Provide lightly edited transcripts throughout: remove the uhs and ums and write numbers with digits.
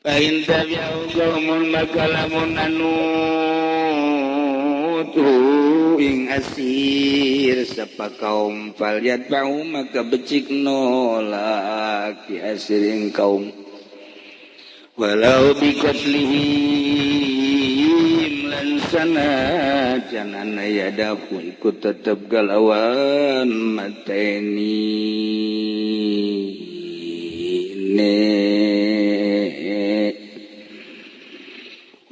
Fa in tabi'ahu qaumun, maka lamun anut ing asir sapa kaum, falyadfa'u, maka becik nolak di asir ing kaum, walau biqatlihim, lan sanajan ana yadafu ikut tetep galawan mateni ne,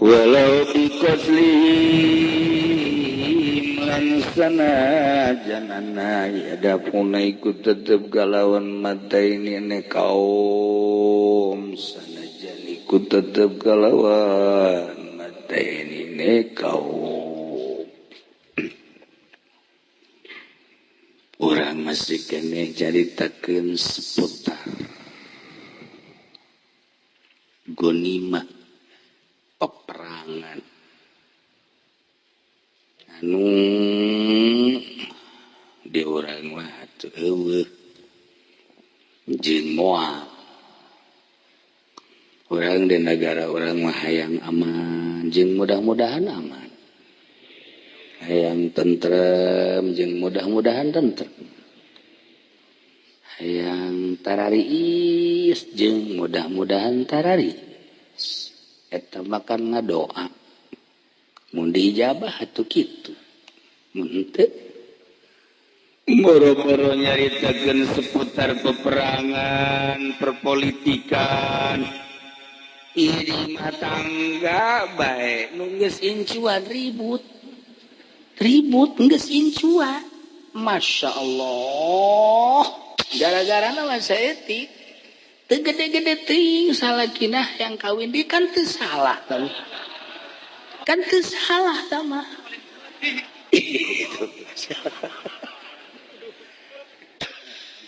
walau biqatlihim lan sanajan ana yadafuna ikut tetep galawan mateni ne kaum, sanajan ikut tetep galawan mateni ne kaum. Urang masih kene caritakeun seputar gonimah, peperangan anu di urang mah atuh eueuh jeung moal. Urang di negara urang mah hayang aman jeung mudah-mudahan aman, hayang tentrem jeung mudah-mudahan tentrem, hayang tarariis jeung mudah-mudahan tarariis. Eta makan ngadoa mun diijabah atuh kitu, mun henteu boro-boro nyaritakeun seputar peperangan, perpolitikan. Ini mah tangga bae nu geus incuan ribut ribut, geus incuan. Masya Allah, gara-gara mah saeutik, teu gede-gede teuing salakina yang kawin di kan teu salah tah, kan teu salah tah mah.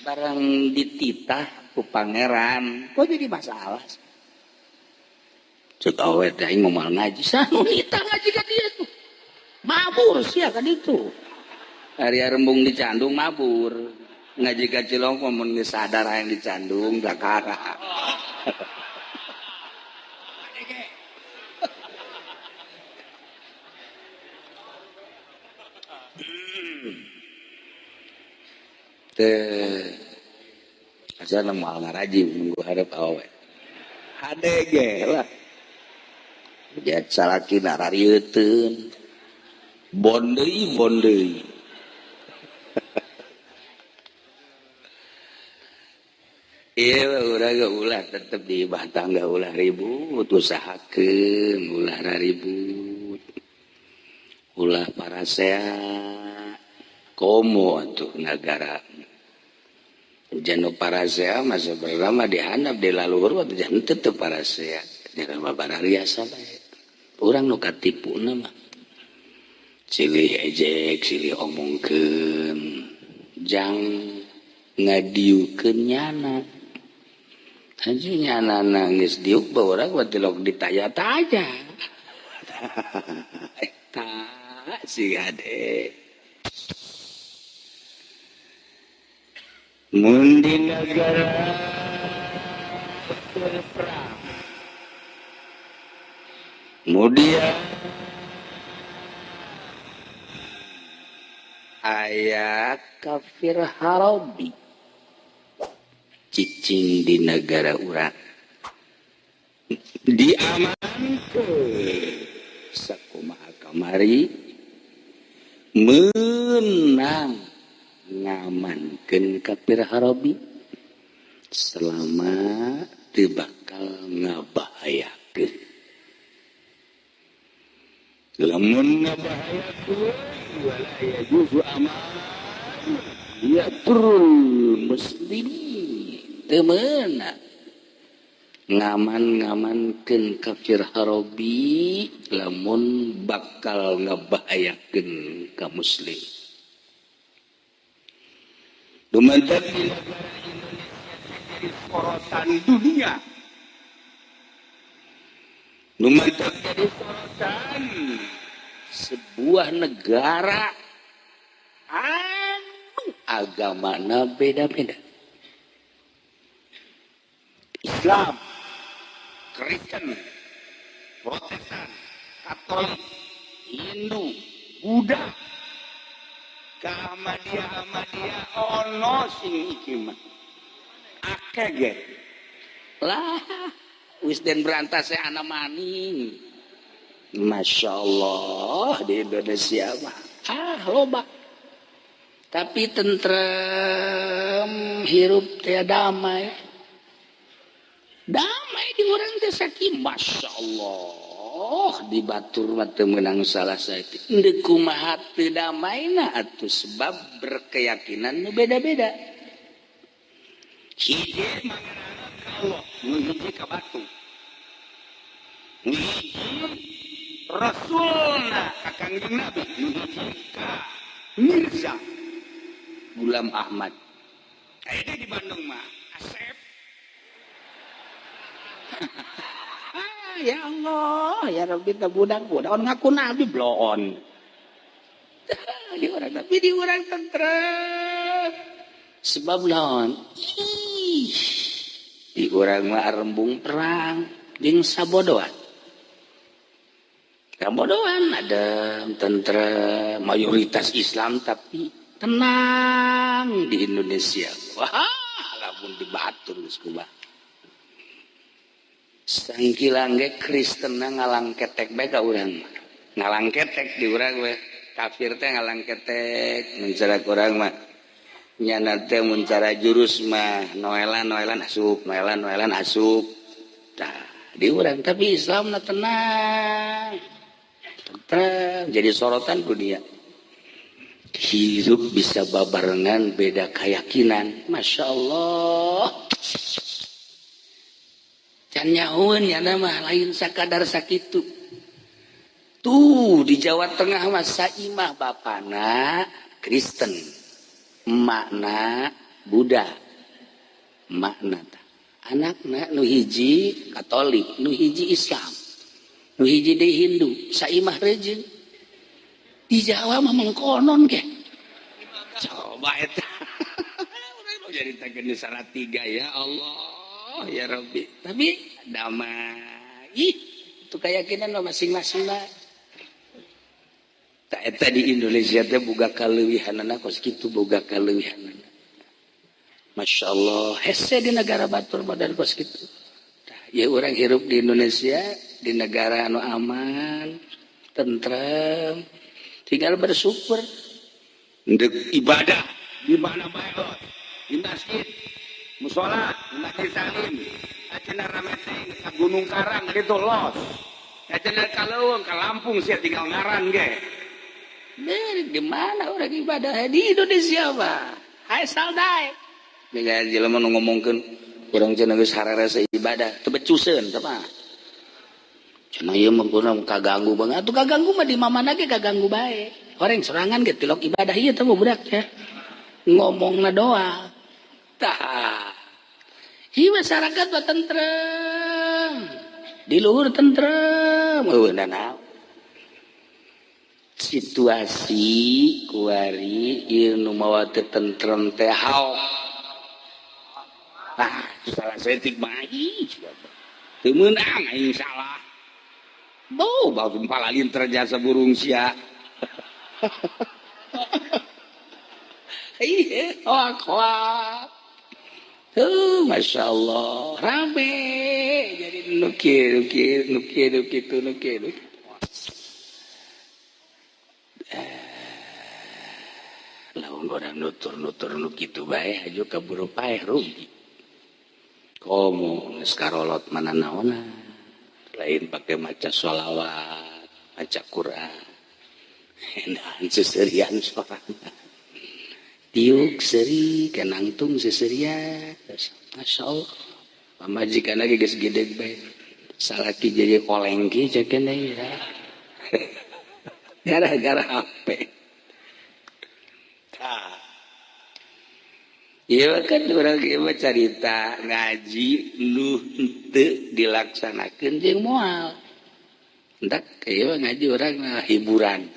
Barang dititah ku pangeran kok jadi masalah. Cek awe teh, aing moal ngaji. Sanu nitah ngaji ka dia tuh mabur sia kan itu. Ari rembung dicandung mabur ngaji ka Cilongko, mun geus sadar hayang dicandung zakara. Teh asalna moal ngaraji minggu hareup awewe HDG lah. Jad salaki nararieuteuun, bon deui, bon deui. Iya, urang ge ulah tetep di batang, ulah ribut, usahakeun ulah ribut, ulah parasea. Komo atuh nagara janu parasea mah sebenarnya mah dihandap di laluhur waktu jan teu parasea, jangan babarariasa bae. Urang nu katipuna mah silih ejek, silih omongkeun jang ngadiukeun nyana. Haji nyana nangis diuk ba urang mah tilok ditanya-tanya. Eta si ade mun di negara berperang kemudian aya kafir harabi cicing di negara urang, diamankeun sakumaha kamari menang ngamankeun kafir harabi selama teu bakal ngabahayakeun. Lamun ngabahayakeun, wala yajuzu aman yatrul muslimin, teu meunang ngaman-ngamankeun kafir harabi lamun bakal ngabahayakeun ka muslim. Dumantak di negara Indonesia jadi sorotan dunia, dumantak jadi sorotan sebuah negara anu agamana beda-beda, Islam, Kristen, Protestan, Katolik, Hindu, Buddha, ke Ahmadiyah. Ahmadiyah ono sing iki mah akeh ge lah, wis den berantas anak maning. Masya Allah, di Indonesia mah ah loba, tapi tentrem hirup teh, damai damai di urang teh sakieu. Masya Allah, di batur mah teu meunang salah saeutik. Deuk kumaha teu damaina atuh, sebab berkeyakinan nu beda-beda. Hiji mangaranna ka Allah, nu hiji ka batu, nu hiji Rasulna ka Kangjeng Nabi, nu hiji ka Mirza Gulam Ahmad. Kayaknya di Bandung mah Asep. Ya Allah ya Rabbi, teh budak budak ngaku nabi bloon di urang, tapi di urang tentrem. Sebab naon? Ih, di urang mah arembung perang jeung sabodoan kabodoan, ada tentrem, mayoritas Islam tapi tenang di Indonesia. Wah, lamun di batur geus kumaha. Sangkilang ge Kristen ngalang ketek bae ka urang mah. Ngalang ketek di urang we. Kafir teh ngalang ketek mun cara urang mah. Nyana teh mun cara jurus mah noelan noelan asup, noelan noelan asup. Tah, di urang, tapi Islam na tenang. Tenang jadi sorotan dunia. Hidup bisa babarengan beda keyakinan. Masya Allah. Can nyahoeun nyana mah lain sakadar sakitu. Tuh di Jawa Tengah mah saimah bapana Kristen, emakna Buddha, makna anakna nu hiji Katolik, nu hiji Islam, nu hiji deui Hindu, saimah rejeng. Di Jawa mah mengkonon ke. Coba eta. Urang jadi takeun salah tiga, ya Allah ya Rabbi. Tapi damai. Ih, itu keyakinan masing-masing lah. Tak eta di Indonesia teh boga kaleuwihanana kos kitu, boga kaleuwihanana. Masya Allah, hese di negara batur badan kos kitu. Tah, ya urang hirup di Indonesia, di negara anu aman, tentrem, tinggal bersyukur. Ndek ibadah di mana bae, di masjid, musola, di masjid Salim, ayeuna rame teh ka Gunung Karang gitu los. Ayeuna ka leuweung ka Lampung sia tinggal ngaran ge. Di mana orang ibadah di Indonesia mah? Hai saldai. Dengan jelema nu ngomongkeun urang cenah geus hararese ibadah, teu becuseun teh mah. Cenah ieu mah kurang kaganggu banget. Atuh kaganggu mah di mana ge kaganggu bae. Orang sorangan ge tilok ibadah ieu teh budak ya. Ngomongna doang. Tah. Hi masyarakat mah tentrem. Di luhur tentrem. Eueuh naon. Situasi kuari ieu nu mawa teu tentrem teh haok. Ah, salah saeutik mah ih. Teu meunang aing salah. Bau bau palalin terjasa burung sia. Iya, hoak hoak. Tuh, masya Allah, rame. Jadi nu kieu, nu kieu, nu kieu, nu kitu, nu kieu, nu kieu. Eh, lamun urang nutur-nutur nu kitu bae aju kaburu paeh, rugi. Komo geus karolot mana naonna. Lain pakai maca sholawat, maca Quran. Edan seserian sorangan. Tiuk seri kenangtung seserian. Masya Allah. Pamajikan lagi geus gede bae. Salaki jadi oleng ki ceuk ya. Gara-gara HP. Tah. Iya kan urang ieu mah carita ngaji nu henteu dilaksanakeun jeung moal. Entak ieu ngaji urang mah hiburan.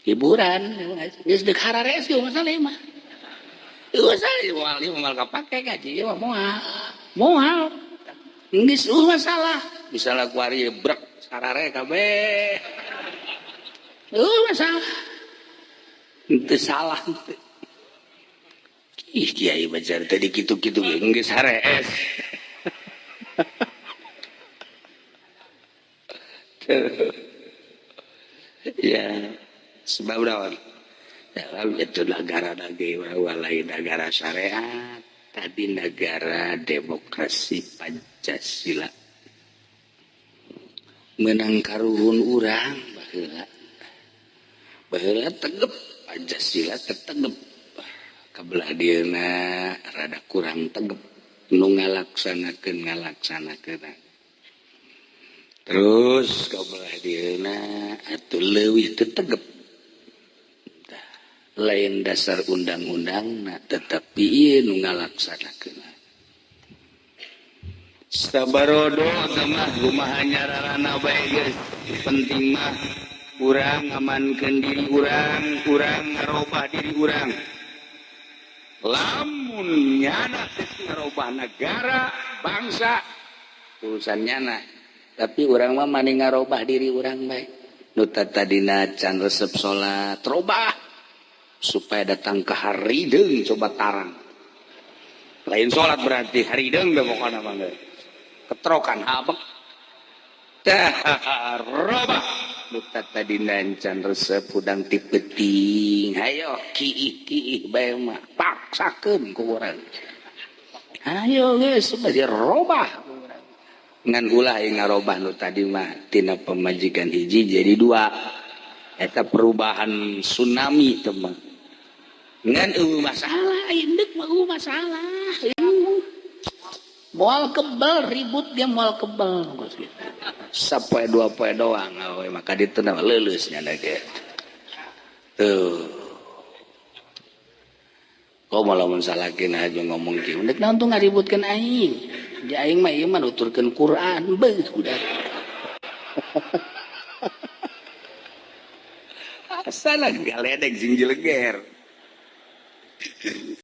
Hiburan geus deuk hararees ieu masalah mah. Ieu masalah moal, ieu moal kapake ngaji ieu mah moal. Moal. Geus masalah misalnya kuari brek sarare kabeh. Masalah. Itu salah. Ih kiai bacar tadi kitu-kitu geus harees. Ya, sebab naon? Dalam itu negara lagi lain negara syariat, tadi negara demokrasi Pancasila. Menang karuhun urang baheula. Baheula tegep Pancasila tetegep. Kabelah dieuna rada kurang tegep nu ngalaksanakeun. Terus kabelah dieuna atuh leuwih teu tegep. Lain dasar undang-undangna tetapi ieu nu ngalaksanakeun. Sabarodo mah kumaha nyararana bae geus penting mah urang ngamankeun diri urang, urang ngarobah diri urang. Lamun nyana geus ngarobah negara, bangsa, urusan nyana. Tapi urang mah mani ngarobah diri urang bae. Nu tadina can resep salat, robah supaya datang ke harideung coba tarang. Lain salat berarti harideung da pokona mah geus. Ketrokan habek tah robah nu tadina can resep hudang ti peuting hayo kiih kiih bae mah paksakeun ku urang hayo geus bade robah ngan ulah ngarobah nu tadi mah tina pamajikan hiji jadi dua eta perubahan tsunami teh mah ngan eueuh masalah indek mah eueuh masalah. Moal kebal ribut dia moal kebal sapoe dua poe doang awe maka ditu mah leuleus nya ge tuh komo lamun salakina aja ngomong kieu deuk naon tuh ngaributkeun aing di aing mah ieu mah nuturkeun Quran beuh udah asal galedeg sing jeleger.